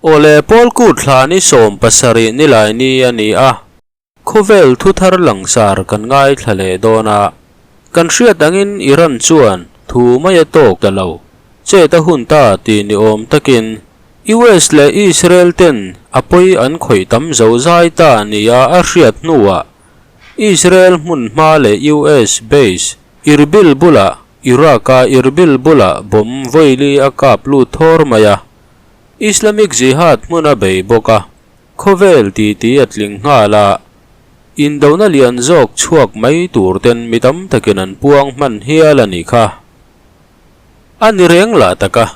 Awle, Pawlkut thla ni 70 nilai ni a ni a. Khawvel thu thar langsar kan ngaithla leh dawn a. Kan hriat angin Iran chuan thu mai a tawk ta lo. Chet a hun ta tih ni awm takin US leh Israel ten a pawi an khawih tam zo zai ta nia a hriat hnuah Israel hmun hma leh US base Irbil bulah Iraq-a Irbil bulah bomb vawili a kap lut thawr mai a. Islamic Jihad hmun a bei bawk a, khawvel titi a tling nghal a, indona lian zawk chhuak mai tur ten mi tam takin an puang hman hial a nih kha. A ni reng lah tak a,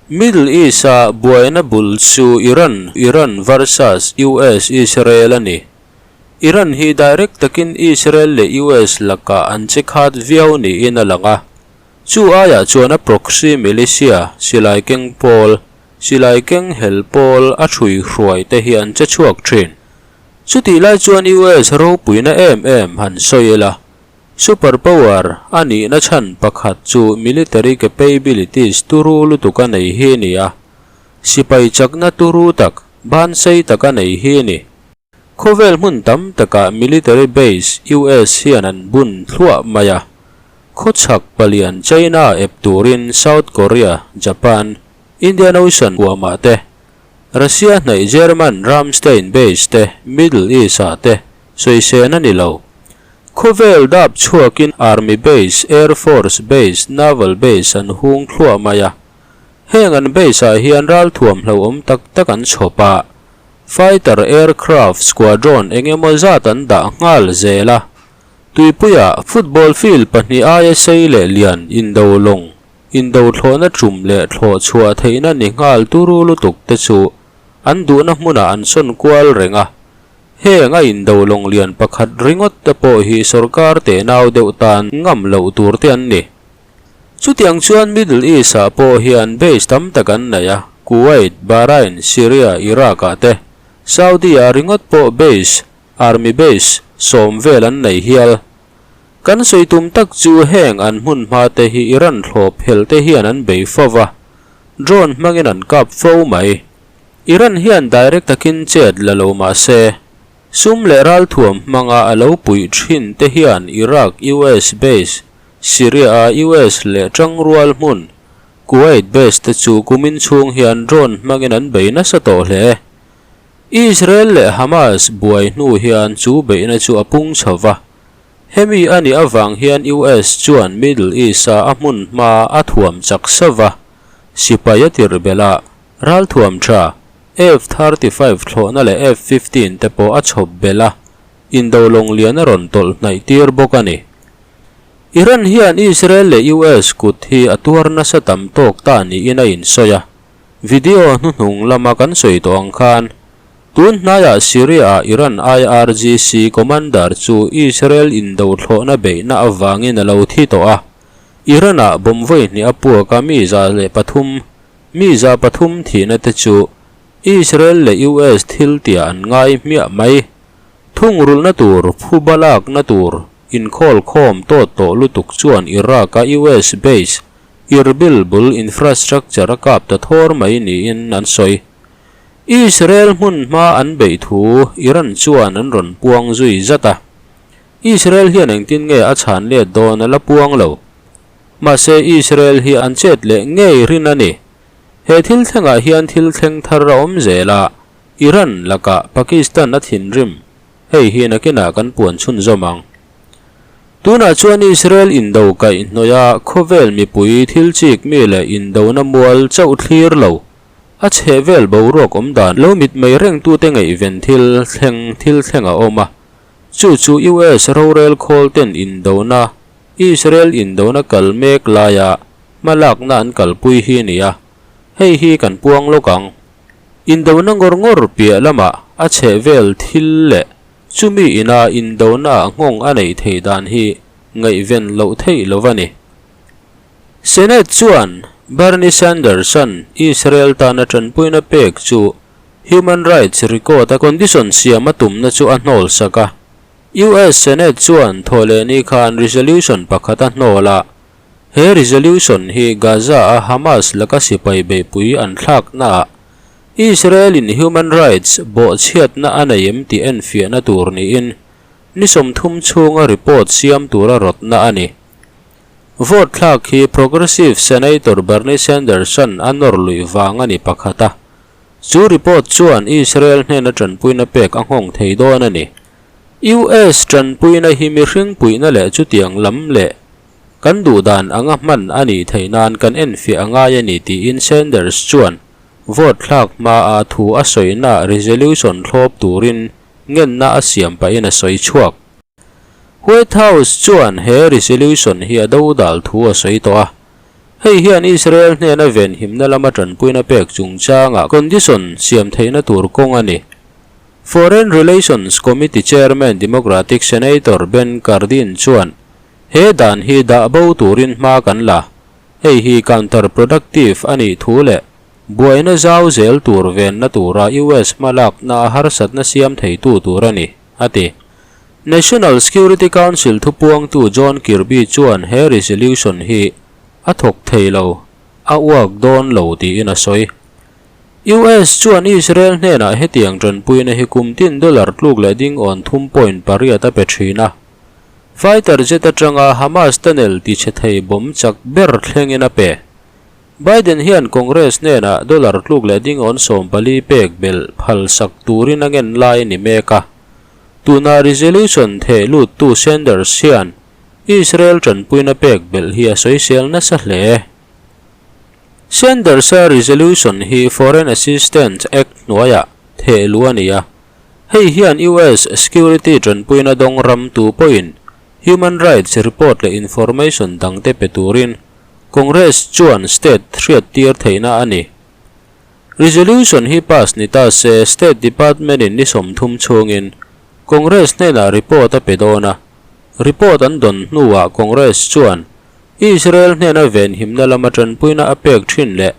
Middle East-a buaina bul chu Iran, Iran versus US, Israel a ni. Iran hi direct takin Israel leh US lakah an che khat viau niin a lang a. Chu aiah chuan a proxy militia, silai keng pawl, silai keng hel pawl a hrui hruai te hi an che chhuak thin. Chutih lai chuan US ropuina em em han sawi ila, super power a nihna chhan pakhat chu military capabilities turu lutuk a nei hi a ni a, sipai chakna turu tak, bansei tak a nei hi a ni. Khawvel hmun tam takah military base US hian an bun thluah mai a. Khawchhak palian China ep turin South Korea, Japan, Indian Ocean huamah te, Russia hnaih German Ramstein base te Middle East ah te sawisên a ni lo. Khawvel dap chhuakin Army base, Air Force base, Naval base an hung thluah mai a. Heng an base ah hian ralthuam hlauhawm tak tak an chhawp a. Fighter aircraft squadron eng emaw zat an dah nghal zel a, tuipuiah football field pahnih aia sei leh lian indo lawng, indo thlawhna tum leh thlawh chhuah theihna ni nghal turu lutuk te chu an duhna hmunah an sawn kual reng a. Heng a indo lawng lian pakhat ringawt te pawh hi sorkar tehnau deuh tan ngam loh tur te an ni. Chutiang chuan Middle East-ah pawh hian base tam tak an nei a, Kuwait, Bahrain, Syria, Iraq-ah te, Saudi-ah ringawt pawh base, army base, sawm vel an nei hial. Kan sawi tum tak chu heng an hmun hma te hi Iran thlawp hel te hian an bei fo va, drone hmangin an kap fo mai. Iran hian direct takin chet la lo mah se, sum leh ralthuam hmanga a lo puih thin te hian Iraq US base Syria-a US leh tangrual hmun Kuwait base te chu kumin chhung hian drone hmangin an bei nasa tawh hle. Israel leh Hamas buai hnu hian chu beihna chu a pung chho va. Hemi a nih avang hian US chuan Middle East-a a hmun hma a thuam chak sava, sipai a tirh belh a, ralthuam tha F-35 thlawhna leh F-15 te pawh a chhawp belh a, indo lawng lian a rawn tawlh hnaih tir bawk a ni. Iran hian Israel leh US kut hi a tuar nasa tam tawk ta niin a insawi a. Video hnuhnung lama kan sawi tawh ang khan, tun hnaiah Syria-ah Iran IRGC commander chu Israel indo thlawhna beihna avangin a lo thi tawh a. Iran-ah bomb vawi hnih a puak a mi 103 mi 300 thihna te chu Israel leh US thil tiah an ngai hmiah mai. Thungrulhna tur, phuba lakna tur inkhawl khawm tawt tawh lutuk chuan Iraq-a US base Irbil bul infrastructure a kap ta thawr mai niin an sawi. Israel hmun hma an beih thu Iran chuan an rawn puang zui zat a. Israel hian engtin nge a chhan let dawn a la puang lo. Mahse Israel hi an chet leh ngei rin a ni. He thil thlengah hian thil thleng thar a awm zel a, Iran lakah Pakistan a thinrim, hei hi nakinah kan puan chhunzawm ang. Tunah chuan Israel indo kaih hnawih a khawvel mipui thil chik mi leh indona mual chauh thlir lo, a chheh vel boruak awm dan lo mit mai rengtute ngaihven thil thleng thil thleng a awm a, chu chu US rorel khawl ten indona Israel indona kal mek laia hmalakna an kalpui hi a ni a, hei hi kan puang lawk ang. Indona ngawr ngawr piah lamah a chheh vel thil leh chumi ina indona nghawng a neih theih dan hi ngaihven loh theih lo a ni. Senate chuan Bernie Sanders-a'n Israel tana tanpuina pek chu human rights record-a condition siam a tumna chu a hnawl sak a. US Senate chuan thawhlehni khan resolution pakhat a hnawl a, He resolution hi Gaza-a Hamas laka sipai beihpui an thlaknaah Israel-in human rights bawhchhiatna a nei em tih enfiahna tur niin ni 30 chhunga report siam tura rawtna a ni. Vote thlak hi Progressive Senator Bernie Sanders-a'n a nawr luih vang a ni pakhat a. Chu report chuan Israel hnena tanpuina pek a nghawng thei dawn a ni. US tanpuina hi mihring puihna leh chutiang lam leh kan duhdan anga hman a nih theih nan kan enfiah a ngai a ni tiin Sanders chuan vote thlak hmaa thu a sawina resolution thlawp turin ngenna a siam pahin a sawi chhuak. White House chuan he resolution hi a dodal thu a sawi tawh a. Hei hian Israel hnena venhimna lama tanpuina pek chungchangah condition siam theihna tur kawng a ni. Foreign Relations Committee Chairman Democratic Senator Ben Cardin chuan he dan hi dah bo turin hma kan la, hei hi counterproductive a nih thu leh buaina zau zel tur venna tura US hmalakna a harsatna siam theitu tur a ni, a ti. National Security Council thupuangtu John Kirby chuan he resolution hi a thawk thei lo, a uak dawn lo tiin a sawi. US chuan Israel hnenah hetiang tanpuina hi kum tin dollar tluk leh ding awn thum point pariat a pe thin a. Fighter jet atanga Hamas tunnel tichhe thei bomb chak ber thlengin a pe. Biden hian Congress hnenah dollar tluk leh ding awn 14 pek belh phal sak turin a ngen lai a ni mek a. Tuna resolution theh luttu Sanders hian Israel tanpuina pek belh hi a sawisel nasa hle. Sanders-a resolution hi Foreign Assistance Act hnuaiah theh luh a ni a. Hei hian US security tanpuina dawng ram tu pawhin human rights report leh information dangte pe turin Congress chuan state hriattir theihna a ni. Resolution hi pass ni ta se State Department-in ni 30 chhungin Congress hnenah report a pe dawn a. Report an dawn hnuah Congress chuan Israel hnena venhimna lama tanpuina a pek thin leh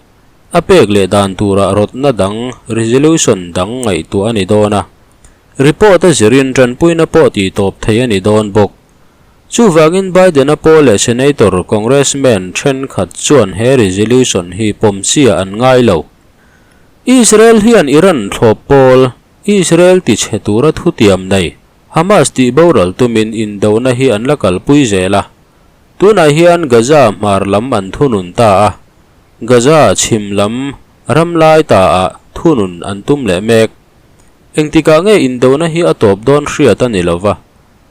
a pek leh dan turah rawtna dang resolution dang ngaihtuah a ni dawn a. Report a zirin tanpuina pawh tihtawp thei a ni dawn bawk. Chuvangin Biden-a pawl leh Senator, Congressman thenkhat chuan he resolution hi pawm chiah an ngai lo. Israel hian Iran thlawp pawl, Israel tichhe tura thutiam nei, Hamas tih boral tumin indona hi an la kalpui zel a. Tunah hian Gaza hmar lam an thunun ta a, Gaza chhim lam ram lai taah thunun an tum leh mek. Engtikah nge indona hi a tawp dawn hriat a ni lova.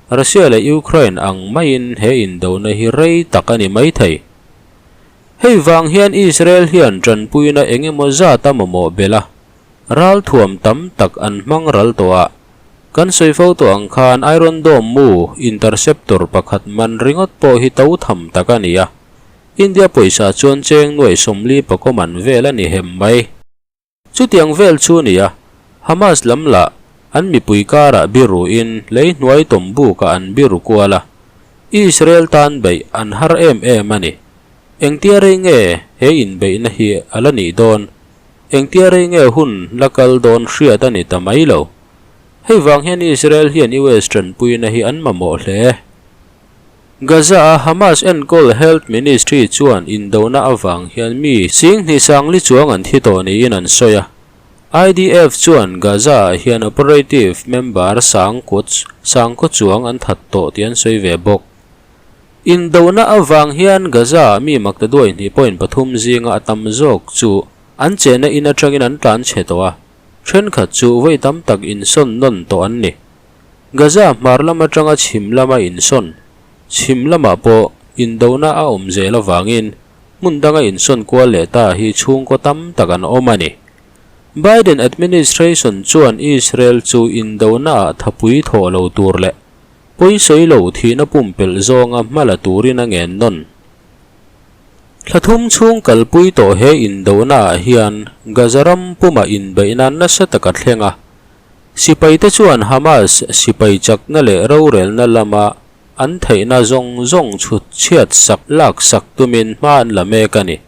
Russia leh Ukraine ang maiin he indona hi rei tak a ni mai thei. Hei vang hian Israel hian tanpuina eng emaw zat a mamawh belh a, ralthuam tam tak an hmang ral tawh a. Kan sawi fo tawh ang khan Iron Dome mu interceptor pakhat man ringawt pawh hi to tham tak a ni a, India pawisa chuan cheng nuai 40 pakaw man vel a ni hem mai. Chutiang vel chu a ni a, Hamas lam lah an mipui karah biruin lei hnuai tawm bukah an biru kual a, Israel tan beih an har em em a ni. Engtia rei nge he inbeihna hi a la nih dawn? Engtia rei nge hun la kal dawn hriat a ni ta mai lo. Hei vang hian Israel hian US tanpuina hi an mamawh hle. Gaza-a Hamas enkawl Health Ministry chuan indona avang hian mi 40 sangli chuang an thi tawh niin an sawi a. IDF chuan Gaza-ah hian operative member sangkut sangkaw chuang an that tawh tih an sawi ve bawk. Indona avang hian Gaza-ah mi maktaduai hnih point pathum zinga a tam zawk chu an chenna in atangin an tlan chhe tawh a, thenkhat chu vawi tam tak insawn nawn tawh an ni. Gaza hmar lam atanga chhim lama insawn, chhim lamah pawh indona a awm zel avangin hmun danga insawn kual leh ta hi chhungkaw tam tak an awm a ni. Biden administration chuan Israel chu indonaah thapui thawh lo tur leh pawisawi lo thihna pumpelh zawnga hma la turin a ngen nawn. Thla thum chhung kalpui tawh he indonaah hian Gaza ram pumah inbeihna nasa tak a thleng a, Sipaite chuan Hamas sipai chakna leh rorelna lama an theihna zawng zawng chhut chhiat sak lak sak tumin hma an la mek a ni.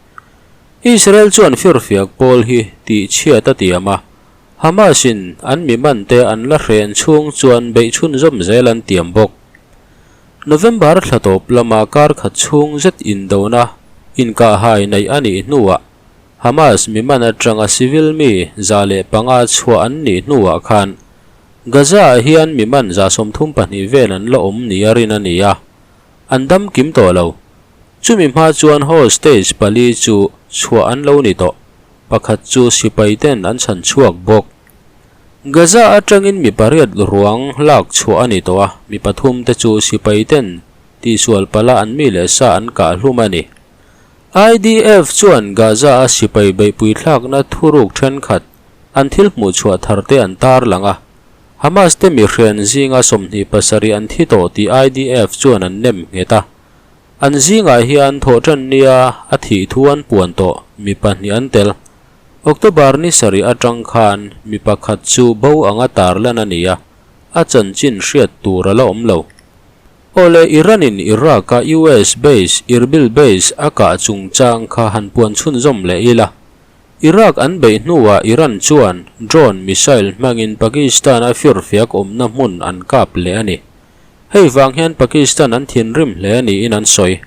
Israel chuan firfiak pawl hi tih chhiat a tiam a, Hamas-in an mi mante an la hren chhung chuan beih chhunzawm zel an tiam bawk. November thla tawp lama kar khat chhung zet indona inkahhai neih a nih hnuah. Hamas mi man atanga civil mi 105 chhuah an nih hnuah khan Gaza-ah hian mi man 32 vel an la awm nia rin a ni a, an dam kim tawh lo. Chumi hma chuan hostage pali chu chhuah an lo ni tawh, pakhat chu sipai ten an chhan chhuak bawk. Gaza atangin mi pariat ruang lak chhuah a ni tawh a, mi pathum te chu sipai ten tihsual pala an mi leh sa an kah hlum a ni. IDF chuan Gaza-a sipai beihpui thlakna thuruk thenkhat an thil hmuh chhuah thar te an tar lang a, Hamas te mi hren zinga 27 an thi tawh tih IDF chuan an nem nghet a. An zingah hian thawhtan nia a thih thu an puan tawh mi pahnih an tel. October ni sarih atang khan mi pakhat chu bo anga tarlan a ni a, a chanchin hriat tur a la awm lo. Awle, Iran-in Iraq-a US base, Irbil base, a kah chungchang kha han puan chhunzawm leh ila. Iraq an beih hnuah Iran chuan drone missile hmangin Pakistan-a firfiak awmna hmun an kap leh a ni. Hei vang hian Pakistan an thinrim hle niin an sawi.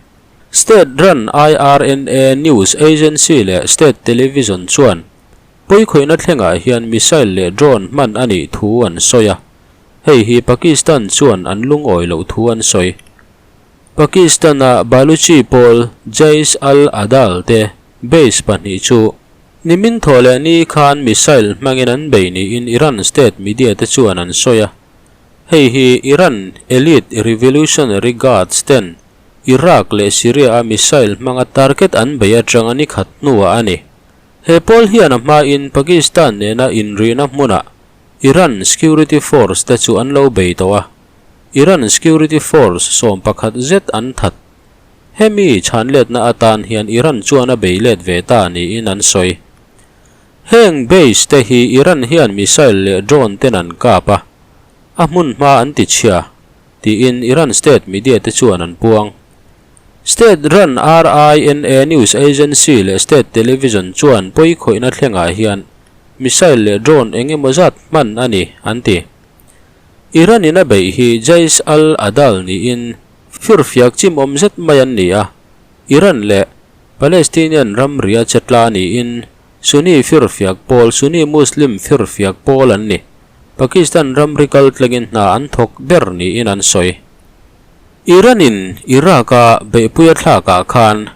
State-run IRNA news agency leh state television chuan pawikhawihna thlengah hian missile leh drone hman a nih thu an sawi a. Hei hi Pakistan chuan an lungawi loh thu an sawi. Pakistan-a Baluchi pawl Jaish al-Adal te base pahnih chu nimin thaw leh ni khan missile hmangin an bei niin Iran state media te chuan an sawi a. Hei hi Iran elite Revolutionary Guards ten Iraq leh Syria-a missile hmanga target an bei atanga ni khat hnuah a ni. He pawl hian a hmain Pakistan nena inrihna hmunah Iran security force te chu an lo bei tawh a, Iran security force 11 zet an that. Hemi chhanletna atan hian Iran chuan a bei let ve ta niin an sawi. Heng base te hi Iran hian missile leh drone ten an kap a, a hmun hma an ti chhia, tiin Iran state media te chuan an puang. State run RINA news agency leh state television chuan pawikhawihna thlengah hian missile leh drone eng emaw zat hman a ni, an ti. Iran in a beih hi Jaish al-Adal niin firfiak chimawm zet mai an ni a, Iran leh Palestinian ramria che tla niin Sunni firfiak pawl Sunni Muslim firfiak pawl an ni. Pakistan ramri kal tlengin hna an thawk ber niin an sawi. Iran in Iraq-a beihpuia thlakah khan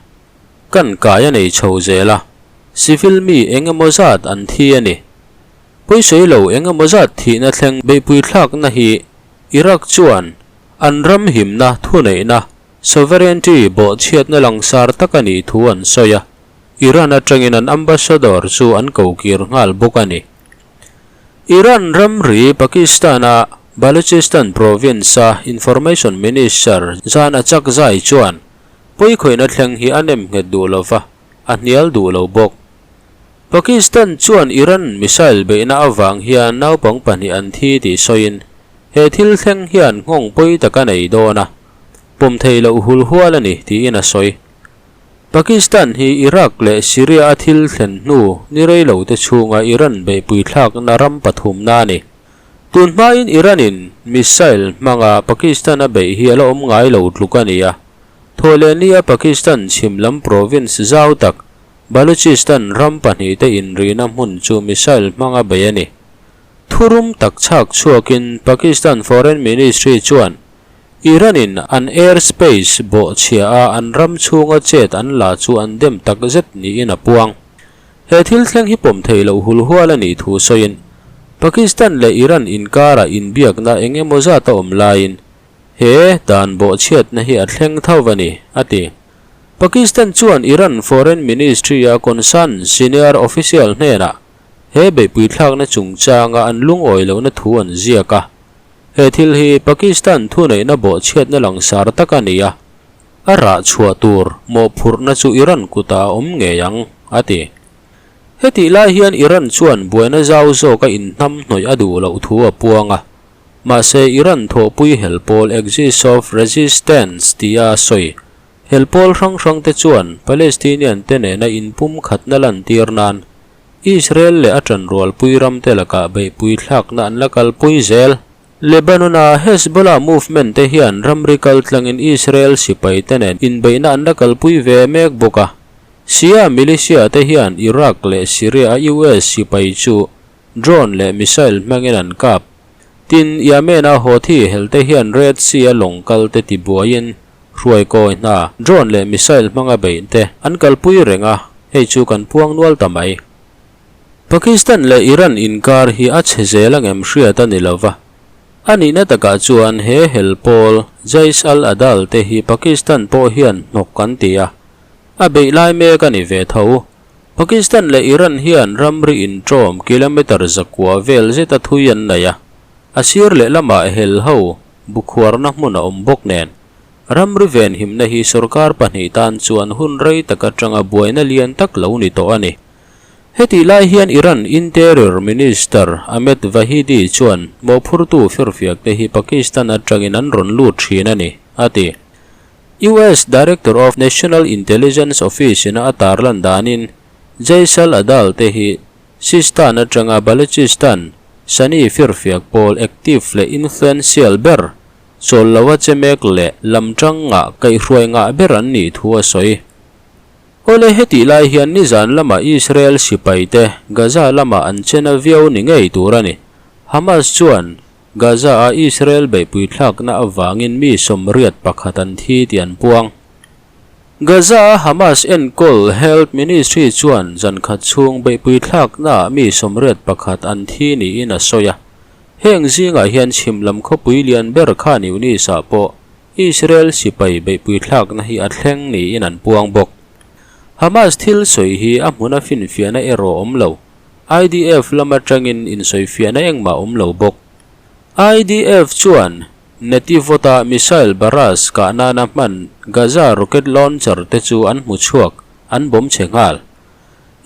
kan kai a nei chho zel a, civil mi eng emaw zat an thi a ni. Pawisawi lo eng emaw zat thihna thleng beihpui thlakna hi Iraq chuan an ram himna thuneihna, sovereignty, bawhchhiatna langsar tak a nih thu an sawi a, Iran atangin an ambassador chu an kokir nghal bawk a ni. Iran ramri Pakistan-a Balochistan province-a Information Minister Jan Achakzai chuan Pawikhawihna thleng hi a nem nghet duh lo va, a hnial duh lo bawk. Pakistan chuan Iran missile beihna avang hian naupang pahnih an thi tih sawiin, he thil thleng hian nghawng pawi tak a nei dawn a, pawm thei loh hul hual a ni tiin a sawi. Pakistan hi Iraq leh Syria a thil thlen hnu ni rei lo te chhunga Iran beihpui thlakna ram pathumna a ni. Tun hmain Iran-in missile hmanga Pakistan a beih hi a la awm ngai lo tluk a ni a. Thawhlehnia Pakistan chhim lam province zau tak Balochistan ram pahnihte inrihna hmun chu missile hmanga beih a ni. Thurum tak chhak chhuakin Pakistan Foreign Ministry chuan Iran-in an air space bawhchhia a an ram chhunga chet an la chu an dem tak zet niin a puang. He thil thleng hi pawm theih loh hul hual a nih thu sawiin, Pakistan leh Iran inkarah inbiakna eng emaw zat a awm laiin he dan bawhchhiatna hi a thleng tho a ni, a ti. Pakistan chuan Iran Foreign Ministry-a concern senior official hnenah he beihpui thlakna chungchanga an lungawi lohna thu an ziak a. He thil hi Pakistan thuneihna bawhchhiatna langsar tak a ni a. A rah chhuah tur mawhphurhna chu Iran kutah a awm ngei ang, a ti. Hetih lai hian Iran chuan buaina zau zawka inhnam hnawih a duh loh thu a puang a. Mahse, Iran thawhpui hel pawl Axis of Resistance tia a sawi. Hel pawl hrang hrangte chuan Palestinian te nena inpumkhatna lantir nan Israel leh a ṭanrualpui ramte lakah beihpui thlakna an la kalpui zel. Lebanon-a Hezbollah movement te hian ramri kal tlangin Israel sipai te nen inbeihna an la kalpui ve mek bawk a. Shia militia te hian Iraq leh Syria a US sipai chu drone leh missile hmangin an kap. Tin, Yemen a Houthi helte hian Red Sea a lawng kal te tibuaiin hruai kawi hna drone leh missile hmanga beih te an kalpui reng a, hei chu kan puang nual ta mai. Pakistan leh Iran inkar hi a chhe zel angem hriat a ni lova. A nihna takah chuan he hel pawl Jaish al-Adal te hi Pakistan pawh hian hnawk an ti a, a beih lai mek a ni ve tho. Pakistan leh Iran hian ramri inṭawm kilometre zakua vel zeta thui an nei a, a sir lehlamah hel ho bukhuarna hmun a awm bawk nen. Ramri venhimna hi sorkar pahnih tan chuan hun rei tak atanga buaina lian tak lo ni tawh a ni. Hetih lai hian Iran Interior Minister Ahmed Vahidi chuan mawhphurtu firfiak te hi Pakistan atangin an rawn lut thin a ni, a ti. US Director of National Intelligence Office ina a tarlan danin Jaish al-Adal te hi Sistan atanga Balochistan Sunni firfiak pawl active leh influential ber, chawl loa che mek leh lamtang ngah kaihhruai ngah ber an nih thu a sawi. Awle hetih lai hian nizan lama Israel sipaite Gaza lama an chena viau ni ngei tur a ni. Hamas chuan Gaza-a Israel beihpui thlakna avangin mi 81 an thi tih an puang. Gaza-a Hamas enkawl Health Ministry chuan zan khat chhung beihpui thlaknaah mi 81 an thi niin a sawi a. Heng zingah hian chhim lam khawpui lian ber Khan Yunis-ah pawh Israel sipai beihpui thlakna hi a thleng niin an puang bawk. Hamas thil sawi hi a hmuna finfiahna erawh awm lo. IDF lam atangin insawifiahna engmah awm lo bawk. IDF chuan Netivot-a missile barrage kah nana hman Gaza rocket launcher te chu an hmu chhuak, an bawm chhe nghal.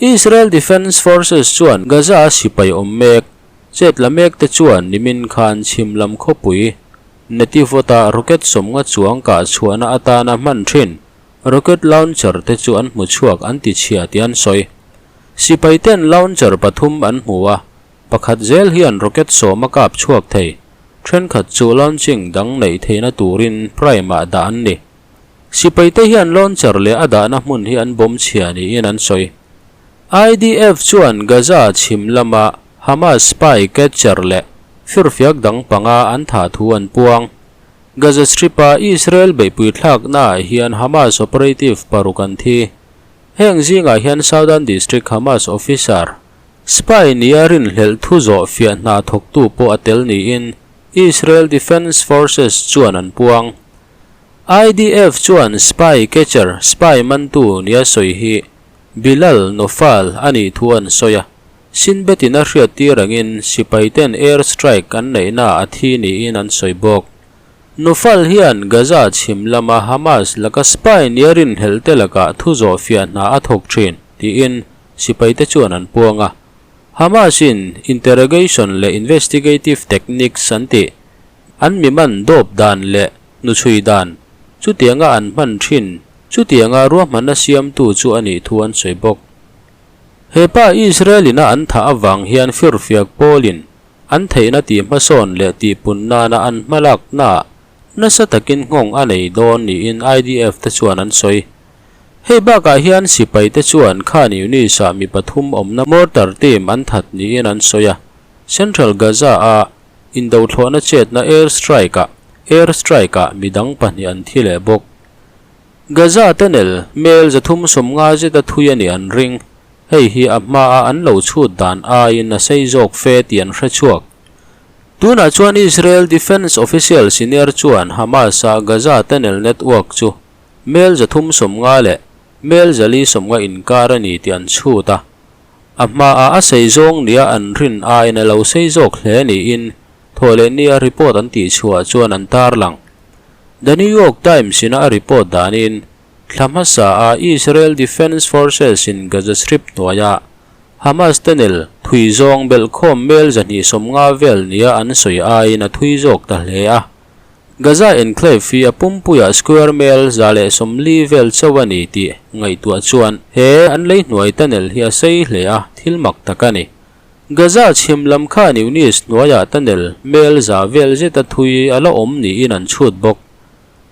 Israel Defence Forces chuan Gaza-a sipai awm mek, chet la mek te chuan nimin khan chhim lam khawpui Netivot-a rocket 50 chuang kah chhuahna atana hman thin rocket launcher te chu an hmu chhuak an ti chhia tih an sawi. Sipai ten launcher pathum an hmu a, pakhat zel hian rocket 10 a kap chhuak thei. Thenkhat chu launching dang neih theihna turin prime-ah dah an ni. Sipai te hian launcher leh a dahna hmun hi an bawm chhia niin an sawi. IDF chuan Gaza chhim lama Hamas spy catcher leh firfiak dang panga an thah thu an puang. Gaza Strip-a Israel beihpui thlaknaah hian Hamas operative paruk an thi. Heng zingah hian Southern District Hamas officer, spy nia rinhlelh thu zawh fiah hna thawktu pawh a tel niin Israel Defense Forces chuan an puang. IDF chuan spy catcher, spy mantu nia sawi hi Bilal Nofal a nih thu an sawi a, Shin Bet-in a hriattir angin sipaiten air strike an neihna a thi niin an sawi bawk. Nofal hian Gaza chhim lama Hamas laka spy nia rinhlelh te lakah thu zawh fiah hna a thawk thin, tiin sipaite chuan an puang a. Hamas-in interrogation leh investigative techniques an tih, an mi man dawp dan leh hnuchhui dan, chutianga an hman thin, chutianga ruahmanna siamtu chu a nih thu an sawi bawk. He pa Israel ina an thah avang hian firfiak pawlin an theihna tih hmasawn leh tihpun nana an hmalaknaah nasa takin nghawng a nei dawn niin IDF te chuan an sawi. Hei bakah hian sipai te chuan Khan Yunis-ah mi pathum awmna mortar team an that niin an sawi a, Central Gaza-a indothlawhna chetna air strike-ah air strike-ah midang pahnih an thi leh bawk. Gaza tunnel mel 350 zeta thui a nih an ring. Hei hi a hmaa an lo chhut dan aiin a sei zawk fe tih an hre chhuak. Tunah chuan Israel Defence official senior chuan Hamas-a Gaza tunnel network chu mel 350 leh mel 450 inkar a ni tih an chhut a. A hmaa a sei zawng nia an rin aiin a lo sei zawk hle niin Thawhlehnia report an tihchhuah chuan an tarlang. The New York Times in a report danin, thla hmasa a Israel Defense Forces in Gaza Strip hnuaia Hamas tunnel thui zawng belhkhawm mel 250 vel nia an sawi aiin a thui zawk ta hle a. Gaza enclave hi a pumpuiah square mel 140 vel chauh a ni tih ngaihtuah chuan he an lei hnuai tunnel hi a sei hle a, thil mak tak a ni. Gaza chhim lam khan Yunis hnuaiah tunnel mel 100 vel zeta thui a la awm niin an chhut bawk.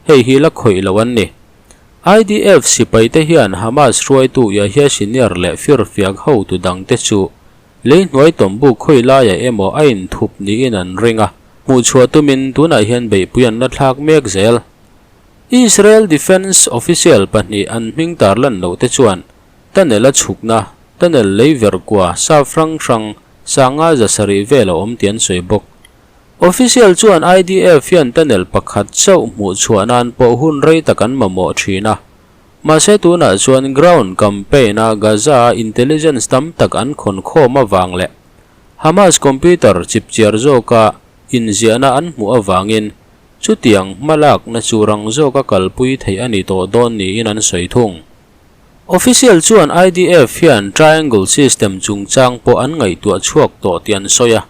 Hei hi la khawih lo an ni. IDF sipaite hian Hamas hruaitu Yahya Sinwar leh firfiak hotu dangte chu lei hnuai tawmbuk khawi laiah emaw a inthup niin an ring a, hmuhchhuah tumin tunah hian beihpui an la thlak mek zel. Israel Defence official pahnih an hming tarlan loh te chuan tunnel a chhukna, tunnel lei verkua sa hrang hrang sanga 700 vel a awm tih an sawi bawk. Official chuan IDF hian tunnel pakhat chauh hmuh chhuah nan pawh hun rei tak an mamawh thin a. Mahse tunah chuan ground campaign-a Gaza-a intelligence tam tak an khawn khawm avang leh Hamas computer chipchiar zawka inziahna an hmuh avangin chutiang hmalakna chu rang zawka kalpui theih a ni tawh dawn niin an sawi thung. Official chuan IDF hian triangle system chungchang pawh an ngaihtuah chhuak tawh tih an sawi a.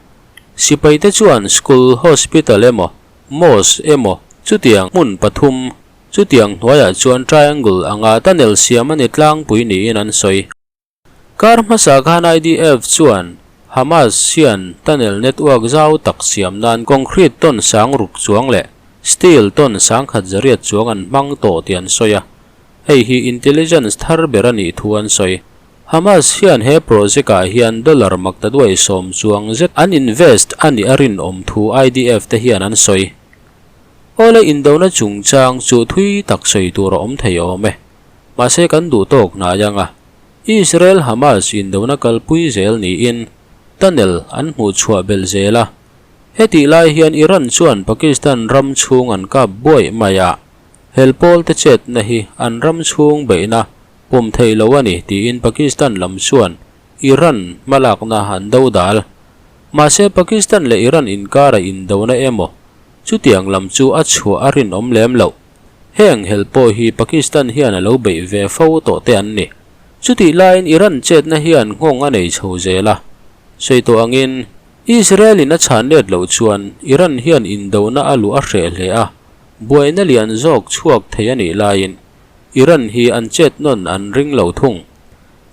Sipaite chuan school, hospital emaw, mosque emaw chutiang hmun pathum, chutiang hnuaiah chuan triangle anga tunnel siam a ni tlangpui niin an sawi. Kar hmasa khan IDF chuan Hamas hian tunnel network zau tak siam nan concrete ton sang ruk chuang leh steel ton sang khat zariat chuang an hmang tawh tih an sawi a, hei hi intelligence thar ber a nih thu an sawi. Hamas hian he project ah hian dollar maktaduai 10 chuang zet an invest a nih a rinawm thu IDF te hian an sawi. Awle indona chungchang chu thui tak sawi tur a awm thei awm e. Mahse kan duh tawk hnai anga Israel Hamas indona kalpui zel niin tunnel an hmuh chhuah belh zel a. Hetih lai hian Iran chuan Pakistan ram chhung an kap buai mai a, helpawl te chetna hi an ram chhung beihna pawm theih lo a ni tiin Pakistan lam chuan Iran hmalakna an do dal. Mahse Pakistan leh Iran inkara indona emaw chutiang lam chu a chhuah a rinawm lem loh. Heng hel pawh hi Pakistan hian a lo beih ve fo tawh te an ni. Chutih laiin Iran chetna hian nghawng a nei chho zel a. Sawi tawh angin Israel in a chhan let loh chuan Iran hian indona a luh a hreh hle a, buaina lian zawk chhuak thei a nih laiin Iran hi an chet nawn an ring lo thung.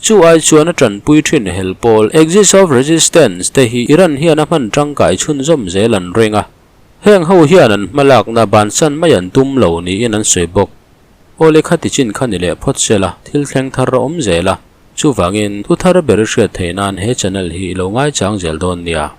Chu ai chuan a tanpui thin hel pawl Axis of Resistance te hi Iran hian a hman tangkai chhunzawm zel an ring a. Heng ho hian an hmalakna bansan mai an tum lo niin an sawi bawk. Aw lehkha ti chin kha ni leh phawt sela thil thleng thar a awm zel a, chuvangin thu thar ber i hriat theih nan he channel hi i lo ngaichang zel dawn nia.